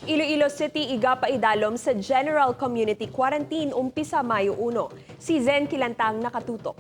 Iloilo City igapaidalom sa General Community Quarantine umpisa Mayo 1. Si Zen Kilantang, nakatutok.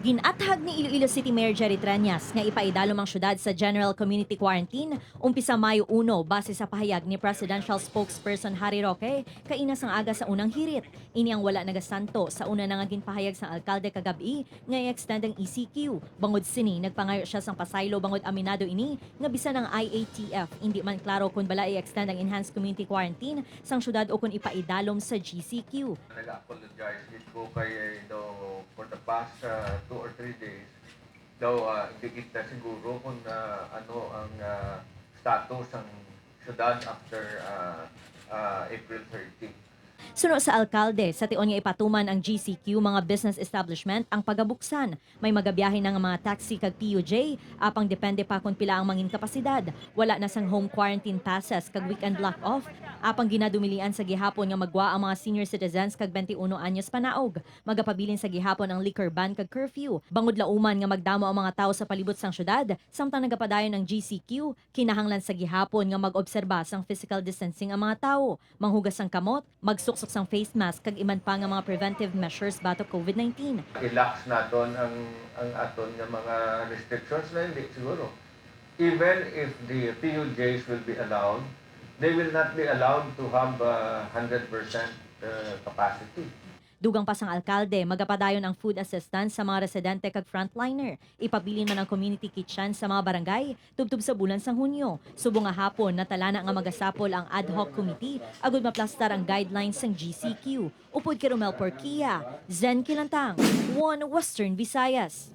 Ginathag ni Iloilo City Mayor Jerry Treñas nga ipaidalom ang syudad sa General Community Quarantine umpisa Mayo 1 base sa pahayag ni Presidential Spokesperson Harry Roque kaina sang aga sa unang hirit. Ini ang wala nagasanto sa una na nga ginpahayag sang alkalde kagabi nga i-extend ang ECQ. Bangod sini, nagpangayo siya sang pasaylo bangod aminado ini nga bisan ang IATF hindi man klaro kung bala i-extend ang Enhanced Community Quarantine sang syudad o kung ipaidalom sa GCQ. Nag-apologize gid ko kay daw for the past 2 or 3 days daw hindi kita siguro kung ano ang status ng syudad after April 30. Suno sa alkalde, sa tion nga ipatuman ang GCQ, mga business establishment ang pagabuksan. May magabiyahe na nga mga taxi kag PUJ, apang depende pa kung pila ang mangin kapasidad. Wala na sang home quarantine passes kag weekend lock off, apang ginadumilian sa gihapon nga magwa ang mga senior citizens kag 21 anyos panaog. Magapabilin sa gihapon ang liquor ban kag curfew. Bangod lauman nga magdamo ang mga tao sa palibot sang syudad, samtang nagapadayon ang GCQ, kinahanglan sa gihapon nga mag-obserba sang physical distancing ang mga tao, manghugas sang kamot, magsuksok sang face mask kag iban pa nga mga preventive measures batok COVID-19. Relax naton ang aton nga mga restrictions na hindi siguro. Even if the PUJs will be allowed, they will not be allowed to have 100% capacity. Dugang pa sang alkalde, magapadayon ang food assistance sa mga residente kag frontliner. Ipabilin man ang community kitchen sa mga barangay tubtob sa bulan sang Hunyo. Subong nga hapon, natalana nga magasapol ang ad hoc committee agud maplastar ang guidelines sang GCQ. Upod kay Romel Porquia, Zen Kilantang, One Western Visayas.